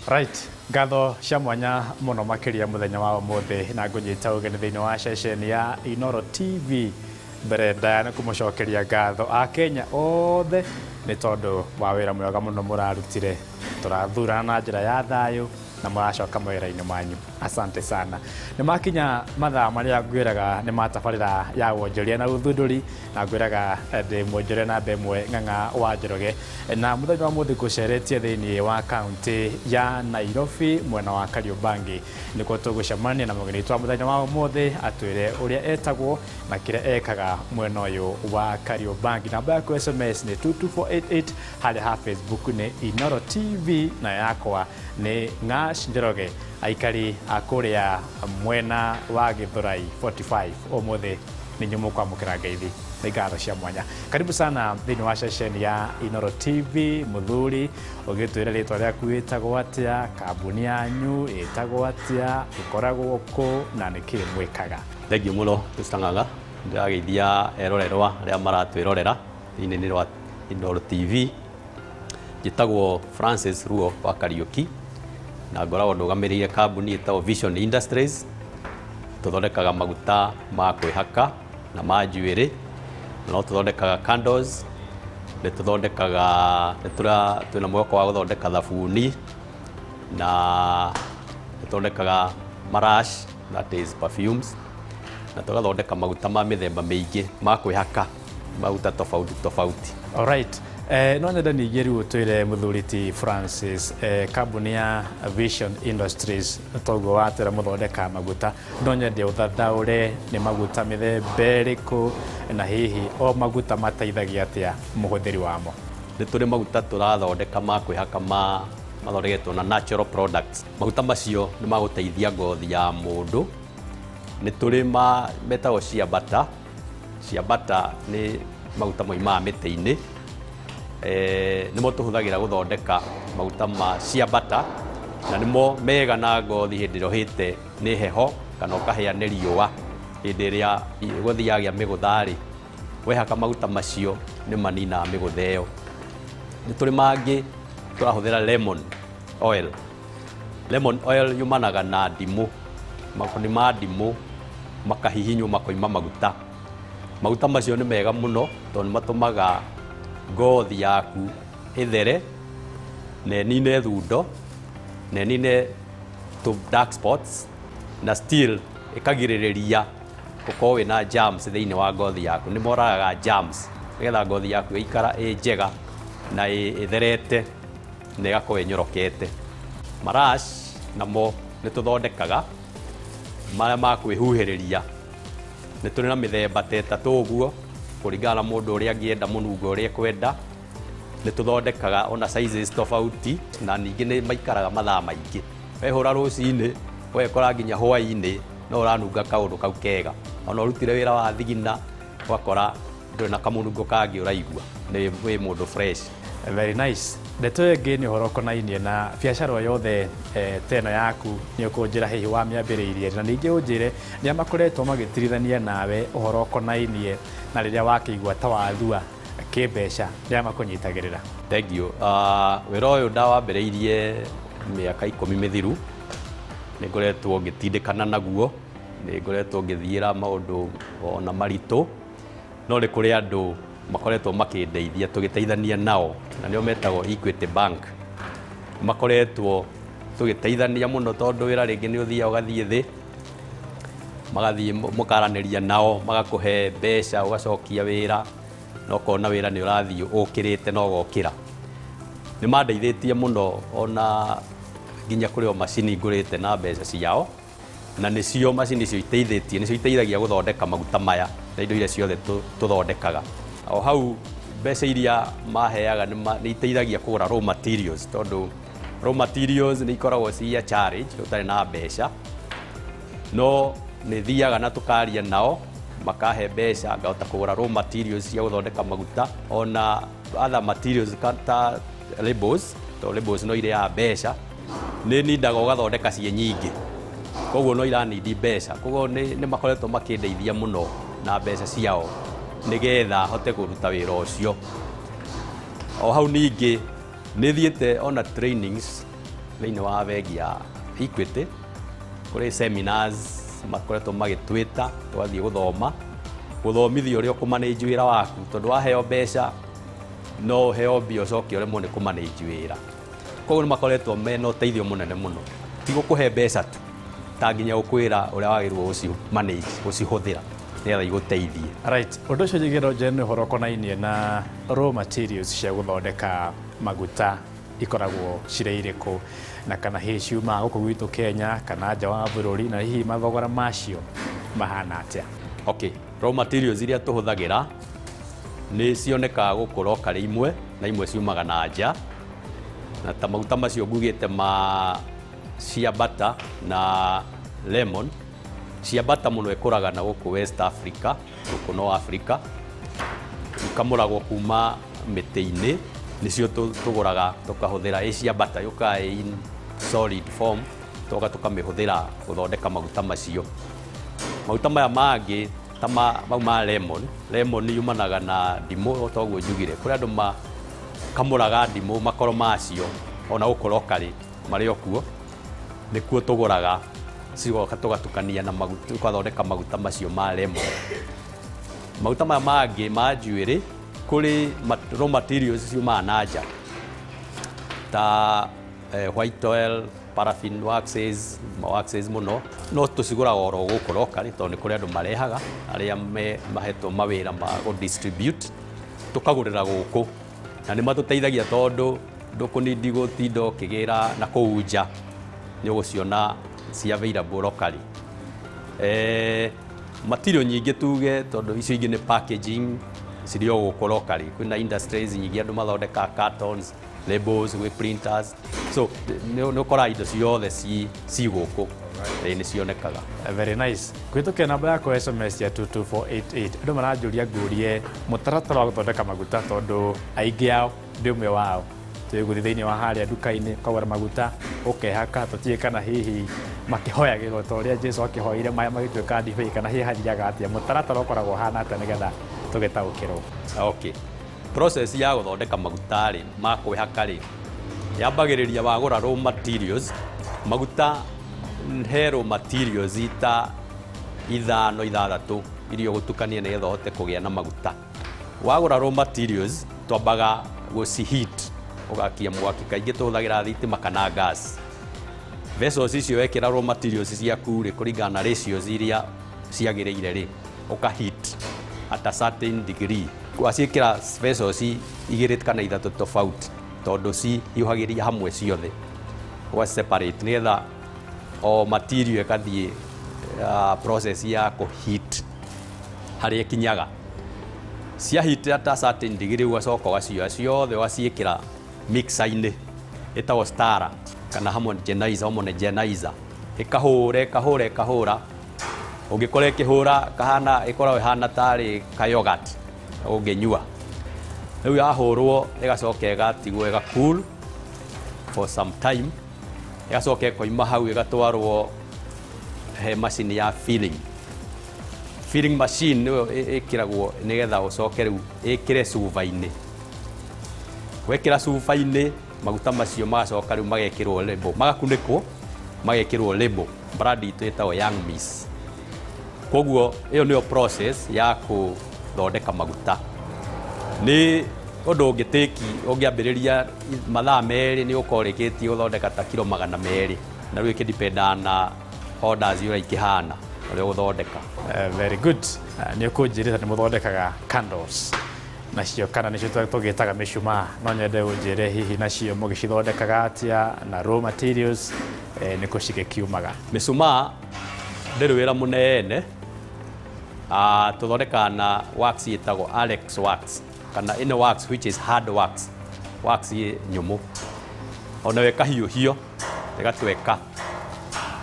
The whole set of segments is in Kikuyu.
Right, ngatho cia mwanya mũno makĩria mũthenya wa ũmũthĩ na ngũnyita ũgeni thĩinĩ wa ceceni ya Inoro TV. Mbere ndaya nĩ kũmũcokeria ngatho Akenya othe nĩ tondũ wa wĩra mwega mũno mũrarutire. Tũrathurana na njĩra ya thayũ na mũracoka mawĩra-inĩ manyu. Asante sana. Nĩ makinya mathaa marĩa ngwĩraga nĩ ma tabarĩra ya wonjoria na ũthundũri, na ngwĩraga ndĩ mwonjoria namba ĩmwe Ng'ang'a wa Njoroge, na mũthenya wa mũthĩ ngũceretie thĩinĩ wa kaunti ya Nairobi, mwena wa Kariobangi, nĩkuo tũgũcemania na mũgeni witũ wa mũthenya wa ũmũthĩ atwĩre ũrĩa etagwo na kĩrĩa ekaga mwena ũyũ wa Kariobangi. Namba yaku SMS nĩ 22488, harĩa ha Facebook nĩ Inoro TV, na yakwa nĩ Ng'ash Njoroge. Aikari a kũrĩa mwena wa Gĩthũrai 45, ũmũthĩ nĩ inyuĩ mũkwamũkĩra ngeithi nĩ ngatho cia mwanya. Karibu sana thĩinĩ wa ceceni ya Inoro TV, mũthuri, ũgĩtwĩre rĩtwa rĩaku, wĩtagwo atĩa, kambuni yanyu ĩtagwo atĩa, ĩkoragwo kũ na nĩkĩ mwĩkaga? Thengiũ mũno, Mr. Ng'ang'a. Ndĩrageithia erorerwa arĩa maratwĩrorera thĩinĩ rwa Inoro TV. Njĩtagwo Francis Ruo wa Kariũki na ngoragwo ndũgamĩrĩire kambuni ĩtagwo Vision Industries. Tũthondekaga maguta ma kwĩhaka na ma njuĩrĩ, na no tũthondekaga candles, nĩ tũthondekaga nĩ tũra twĩna mwĩhoko wa gũthondeka thabuni, na nĩ tũthondekaga marash, that is perfumes, na tũgathondeka maguta ma mĩthemba mĩingĩ ma kwĩhaka, maguta tofauti tofauti. Alright. No nyende ningĩ rĩu ũtwĩre, mũthuri ti Francis, kambuni ya Vision Industries, toguo watwĩra mũthondeka maguta, no nyende ũthathaũre nĩ maguta mĩthemba ĩrĩkũ na hihi o maguta mateithagia atĩa mũhũthĩri wamo? Nĩ tũrĩ maguta tũrathondeka ma kwĩhaka ma mathondeketwo na natural products. Maguta macio nĩ magũteithia ngothi ya mũndũ. Nĩ tũrĩ ma metagwo shea butter. Shea butter nĩ maguta moimaga mĩtĩ-inĩ. Nĩmo tũhũthagĩra gũthondeka maguta ma shea butter, na nĩmo mega na ngothi hĩndĩ ĩrĩa ũhĩte nĩ heho kana ũkahĩa nĩ riũa. Hĩndĩ ĩrĩa ngothi yagĩa mĩgũtha rĩ, wehaka maguta macio nĩ maninaga mĩgũtha ĩyo. Nĩ tũrĩ mangĩ tũrahũthĩra lemon oil. Lemon oil yumanaga na ndimũ, makoni ma ndimũ makahihinywo makoima maguta. Maguta macio nĩ mega mũno tondũ nĩ matũmaga ngothi yaku ĩthere na ĩnine thundo na ĩnine tũ dark spots, na still ĩkagirĩrĩria gũkorwo wĩna germs thĩinĩ wa ngothi yaku. Nĩ moragaga germs nĩgetha ngothi yaku ĩikara ĩ njega na ĩtherete na ĩgakorwo ĩnyorokete. Marash namo nĩ tũthondekaga marĩa ma kwĩhuhĩrĩria. Nĩ tũrĩ na mĩthemba ta ĩtatũ ũguo kũringana na mũndũ ũrĩa angĩenda, mũnungo ũrĩa ekwenda. Nĩ tũthondekaga ona sizes tofauti, na ningĩ nĩ maikaraga mathaa maingĩ. Wehũra rũcinĩ, ũgekora nginya hwainĩ no ũranunga kaũndũ kau kega. Ona ũrutire wĩra wa thigina, ũgakora ndũrĩ na kamũnungo kangĩ ũraigua, nĩ wĩ mũndũ fresh. Very nice. Ndeto ĩyo ĩngĩ nĩ ũhoro ũkonainie na biacara o yothe ta ĩno yaku, nĩ ũkũnjĩra hihi wamĩambĩrĩirie rĩ, na ningĩ ũnjĩre nĩa makoretwo magĩtirithania nawe ũhoro ũkonainie na rĩrĩa wakĩigua ta wathua kĩmbeca, nĩa makũnyitagĩrĩra? Thengiũ. Wĩra ũyũ ndawambĩrĩirie mĩaka 10 mĩthiru. Nĩ ngoretwo ngĩtindĩkana naguo, nĩ ngoretwo ngĩthiĩra maũndũ ona maritũ, no nĩ kũrĩ andũ makoretwo makĩndeithia, tũgĩteithania nao, na nĩo metagwo Equity Bank. Makoretwo tũgĩteithania mũno tondũ wĩra rĩngĩ nĩ ũthiaga ũgathiĩ thĩ, magathiĩ mũkaranĩria nao, magakũhe mbeca ũgacokia wĩra, na ũkona wĩra nĩ ũrathiĩ ũkĩrĩte na ũgokĩra. Nĩ mandeithĩtie mũno, ona nginya kũrĩ o macini ngũrĩte na mbeca ciao, na nĩcio macini icio iteithĩtie, nĩcio iteithagia gũthondeka maguta maya na indo iria ciothe tũthondekaga. O hau mbeca iria maheaga nĩ iteithagia kũgũra raw materials, tondũ raw materials nĩ ikoragwo cia challenge ũtarĩ na mbeca, no nĩ thiaga na tũkaria nao, makahe mbeca ngahota kũgũra raw materials cia gũthondeka maguta, ona other materials ta labels, tondũ labels no irĩaga mbeca, nĩ nindaga ũgathondeka ciĩ nyingĩ, koguo no iranindi mbeca. Koguo nĩ makoretwo makĩndeithia mũno na mbeca ciao nĩgetha hote kũruta wĩra ũcio. O hau ningĩ nĩ thiĩte ona trainings. Thĩinĩ wa bengi ya Equity kũrĩ seminars makoretwo magĩtwĩta, tũgathiĩ gũthoma, gũthomithio ũrĩa ũkũmanage wĩra waku, tondũ waheo mbeca no ũheo mbia ũcoke ũremwo nĩ kũmanage wĩra. Koguo nĩ makoretwo mena ũteithio mũnene mũno, ti gũkũhe mbeca tu, ta nginya gũkwĩra ũrĩa wagĩrĩirwo gũci manage, gũcihũthĩra nĩgetha igũteithie. Right, ũndũ ũcio njigĩrwo nje nĩ ũhoro ũkonainie na raw materials cia gũthondeka maguta, ikoragwo cirĩ irĩkũ, na kana hihi ciumaga gũkũ gwitũ Kenya kana nja wa bũrũri, na hihi mathogora macio mahana atĩa? Okay, raw materials iria tũhũthagĩra nĩ cionekaga gũkũ locally imwe, na imwe ciumaga na nja. Na ta maguta macio ngugĩte ma shea butter na lemon, shea butter mũno ĩkũraga na gũkũ West Africa, gũkũ no Africa, ikamũragwo kuma mĩtĩ-inĩ, nĩcio tũgũraga tũkahũthĩra. Ĩ shea butter yũkaga in solid form, tũgoka tũkamĩhũthĩra gũthondeka maguta macio. Maguta maya mangĩ ta mau ma lemon, lemon yumanaga na ndimũ, o ta ũguo njugire. Kũrĩ andũ makamũraga ndimũ, makoro macio ona gũkũ locally marĩ o kuo, nĩkuo tũgũraga, cigoka tũgatukania na maguta, tũgathondeka maguta macio ma lemon. Maguta maya mangĩ ma njuĩrĩ, kũrĩ raw materials ciumaga na nja ta white oil, paraffin waxes, waxes mũno, no tũcigũraga oro gũkũ locally, tondũ nĩ kũrĩ andũ marehaga arĩa mahetwo mawĩra ma gũ distribute, tũkagũrĩra gũkũ, na nĩ matũteithagia tondũ ndũkũnindi gũtinda ũkĩgĩra na kũu nja, nĩ ũgũciona ci available locally. Material nyingĩ tuge, tondũ icio ingĩ nĩ packaging, cirĩ o gũkũ locally. Kwĩna industries nyingĩ andũ mathondekaga cartons, labels, gwĩ printers, so nĩ ũkoraga indo ciothe ci gũkũ, nĩ cionekaga. Very nice. Kũhĩtũkĩra namba yakwa SMS ya 22488, andũ maranjũria ngũrie mũtaratara wa gũthondeka maguta, tondũ aingĩ ao, ndĩ ũmwe wao, twĩgũthiĩ thĩinĩ wa harĩa nduka-inĩ ũkagũra maguta ũkehaka, tũtiĩ kana hihi makĩhoyagĩrwo ta ũrĩa Jesu akĩhoire maĩ magĩtuĩka ndibei, kana hihi hathiaga atĩa, mũtaratara ũkoragwo ũhana atĩa nĩgetha tũgĩtaũkĩrwo? Okay, process ya gũthondeka maguta rĩ, ma kwĩhaka rĩ, yambagĩrĩria wagũra raw materials. Maguta he raw materials ta ithano, ithathatũ iria ũgũtukania nĩgetha ũhote kũgĩa na maguta. Wagũra raw materials, twambaga gũci heat, ũgakia mwaki, kaingĩ tũhũthagĩra thitima kana gas. Vessels icio wekĩra raw materials ciaku rĩ, kũringana na ratios iria ciagĩrĩire rĩ, ũka heat at a certain degree. Waciĩkĩra vessels igĩrĩ kana ithatũ tofauti, tondũ cihiũhagĩria hamwe ciothe, ũga separate nĩgetha o material ĩgathiĩ process ya kũ heat harĩa ĩkinyaga. Cia heat at a certain degree, ũgacoka ũgacioya ciothe, ũgaciĩkĩra mixer-inĩ ĩtagwo stirrer kana homogenizer, homogenizer, ĩkahũra, ĩkahũra, ĩkahũra. Ũngĩkora ĩkĩhũra kahana, ĩkoragwo ĩhana tarĩ ka yogurt ũngĩnyua. Rĩu yahũrwo, ĩgacoka ĩgatigwo ĩga cool for some time, ĩgacoka ĩkoima hau ĩgatwarwo he macini ya filling. Filling machine nĩyo ĩkĩragwo nĩgetha ũcoke rĩu ĩkĩre cuba-inĩ. Wekĩra cuba-inĩ, maguta macio magacoka rĩu magekĩrwo label, magakunĩkwo, magekĩrwo label. Brand itũ ĩtagwo Young Miss. Koguo ĩyo nĩyo process ya gũthondeka maguta. Nĩ ũndũ ũngĩtĩki, ũngĩambĩrĩria mathaa 2 nĩ ũkorwo ũrĩkĩtie gũthondeka ta kiro 200, na rĩu ĩkĩdipendaga na orders ũrĩa ikĩhana, ũrĩa ũgũthondeka. Very good. Nĩ ũkũnjĩrĩta nĩ mũthondekaga candles nacio, kana nĩcio tũgĩtaga mĩcumaa. No nyende ũnjĩre hihi nacio mũgĩcithondekaga atĩa, na raw materials nĩ kũ cigĩkiumaga? Mĩcumaa ndĩrĩ wĩra mũnene. Tũthondekaga na wax ĩtagwo Alex wax, kana any wax which is hard wax, wax nyũmũ, onayo ĩkahiũhio ĩgatweka.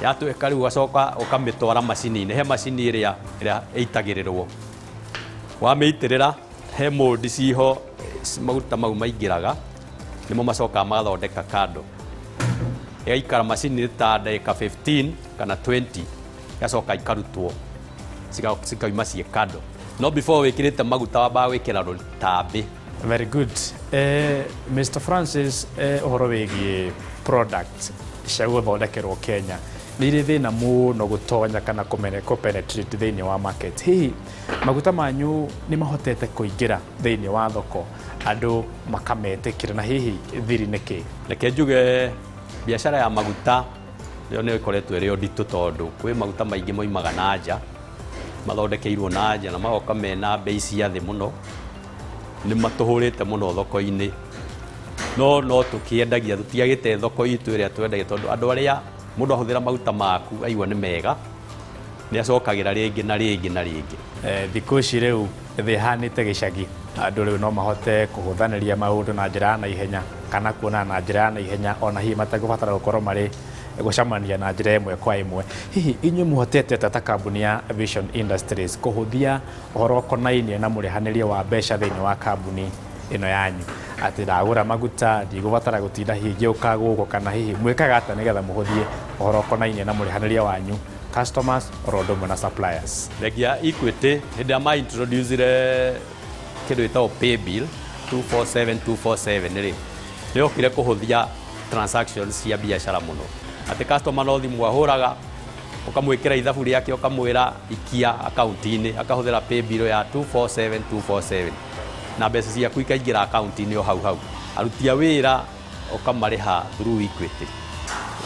Yatweka rĩu ũgacoka ũkamĩtwara macini-inĩ, he macini ĩrĩa ĩitagĩrĩrwo. Wamĩitĩrĩra, he mold ciho maguta mau maingĩraga, nĩmo macokaga magathondeka kando. Ĩgaikara macini ta ndagĩka 15 kana 20, igacoka ikarutwo, cikauma ciĩ kando. No before wĩkĩrĩte maguta, wambaga gwĩkĩra rũtambĩ. Very good. Mr. Francis, ũhoro wĩgiĩ product Cia gũthondekerwo Kenya nĩ irĩ thĩna mũno gũtonya kana kũ-penetrate thĩinĩ wa market. Hihi maguta manyu nĩ mahotete kũingĩra thĩinĩ wa thoko andũ makametĩkĩra, na hihi thiri nĩ kĩ? Reke njuge biacara ya maguta yo nĩ ĩkoretwo ĩrĩ o nditũ, tondũ kwĩ maguta maingĩ moimaga na nja, mathondekeirwo na nja na magoka mena bei cia thĩ mũno. Nĩ matũhũrĩte mũno thoko-inĩ, no no tũkĩendagia, tũtiagĩte thoko itũ ĩrĩa twendagia, tondũ andũ arĩa mũndũ ahũthĩra maguta maku aigua nĩ mega, nĩ acokagĩra rĩngĩ na rĩngĩ na rĩngĩ. Thikũ ici rĩu thĩ ĩhanĩte gĩcagi, andũ rĩu no mahote kũhũthanĩria maũndũ na njĩra ya naihenya kana kuonana na njĩra ya naihenya, ona hihi mategũbatara gũkorwo marĩ gũcemania na njĩra ĩmwe kwa ĩmwe. Hihi inyuĩ mũhotete atĩa ta kambuni ya Vision Industries kũhũthia ũhoro ũkonainie na mũrĩhanĩrie wa mbeca thĩinĩ wa kambuni ĩno yanyu, atĩ ndagũra maguta ndigũbatara gũtinda hihi ngĩũka gũkũ, kana hihi mwĩkaga atĩa nĩgetha mũhũthie ũhoro ũkonainie na mũrĩhanĩrie wanyu, customers oro ũndũ ũmwe na suppliers? Bengi ya Equity hĩndĩ ĩrĩa ma introducire kĩndũ gĩtagwo paybill 247247 rĩ, nĩ yokire kũhũthia transactions cia biacara mũno, atĩ customer no thimũ ahũraga, ũkamwĩkĩra ithabu rĩake, ũkamwĩra ikia akaunti-inĩ, akahũthĩra paybill ya 247247 na mbeca ciaku ikaingĩra akaunti-inĩ o hau hau. Aruti a wĩra ũkamarĩha through Equity,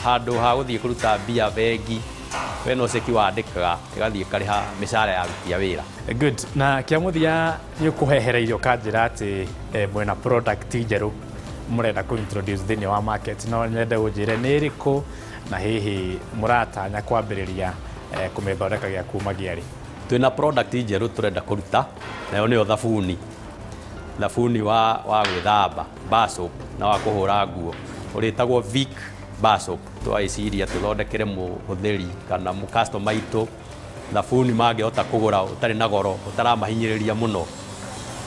handũ ha gũthiĩ kũruta mbia bengi, we no ceki wandĩkaga ĩgathiĩ ĩkarĩha mĩcara ya aruti a wĩra. Good. Na kĩa mũthia, nĩ ũkũhehereirio ũkanjĩra atĩ mwĩna product njerũ mũrenda kũ introduce thĩinĩ wa market. No nyende ũnjĩre nĩ ĩrĩkũ, na hihi mũratanya kwambĩrĩria kũmĩthondeka gĩa kumagia rĩ? Twĩna product njerũ tũrenda kũruta, nayo nĩyo thabuni, thabuni wa gwĩthamba, bar soap, na wa kũhũra nguo, ũrĩtagwo Vic bar soap. Twagĩciria tũthondekere mũhũthĩri kana customer itũ thabuni mangĩhota kũgũra, ũtarĩ na goro, ũtaramahinyĩrĩria mũno,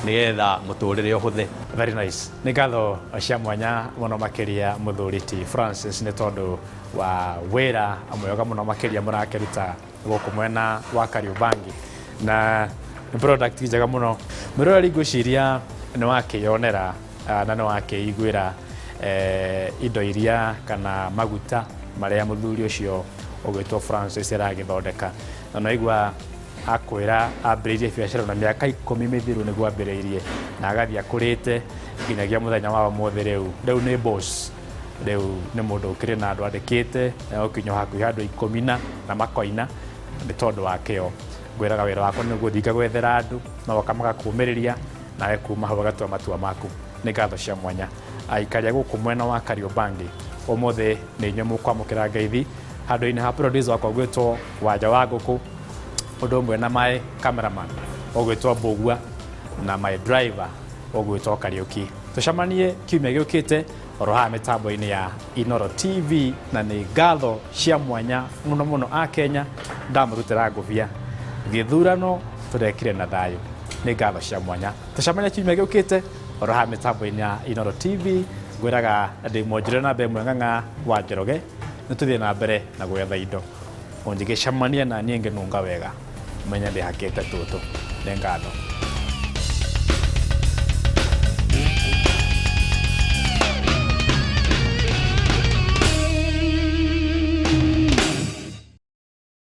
nĩgetha mũtũrĩre ũhũthe. Very nice. Nĩ ngatho cia mwanya mũno makĩria, mũthuri ti Francis, nĩ tondũ wa wĩra mwega mũno makĩria mũrakĩruta gũkũ mwena wa Kariobangi, na nĩ product njega mũno. Mwĩroreri, ngwĩciria nĩ wakĩyonera na nĩ wakĩiguĩra indo iria kana maguta marĩa mũthuri ũcio ũgwĩtwo Francis aragĩthondeka, na naigua akwĩra ambĩrĩirie biacara na mĩaka 10 mĩthiru nĩguo ambĩrĩirie, na agathiĩ akũrĩte nginyagia mũthenya wa ũmũthĩ. Rĩu nĩ boss, rĩu nĩ mũndũ ũkĩrĩ na andũ andĩkĩte na gũkinya hakuhĩ andũ 10 na makoina nĩ tondũ wa kĩo. Ngwĩraga wĩra wakwa nĩ gũthiĩ ngagwethera andũ, magoka magakũmĩrĩria, nawe kuma hau ũgatua matua maku. Nĩ ngatho cia mwanya aikari a gũkũ mwena wa Kariobangi. Ũmũthĩ nĩ inyuĩ mũkwamũkĩra ngeithi handũ-inĩ ha producer wakwa gwĩtwo Wanja wa Ngũkũ, ũndũ ũmwe na my cameraman ũgwĩtwo Mbũgua na my driver ũgwĩtwo Kariũki. Tũcemanie kiumia gĩũkĩte oro haha mĩtambo-inĩ ya Inoro TV, na nĩ ngatho cia mwanya mũno mũno a Kenya ndamũrutĩra ngũbia. Gĩthurano tũrekire na thayũ, nĩ ngatho cia mwanya. Tũcemanie kiumia gĩũkĩte oro haha mĩtambo-inĩ ya Inoro TV. Ngwĩraga ndĩ mwonjore na mbere mweng'ang'a wa Njoroge, nĩ tũthiĩ na mbere na gwetha indo. Ũngĩgĩcemania na niĩ ngĩnunga wega, menye ndĩhakĩte tũtũ. Nĩ ngatho.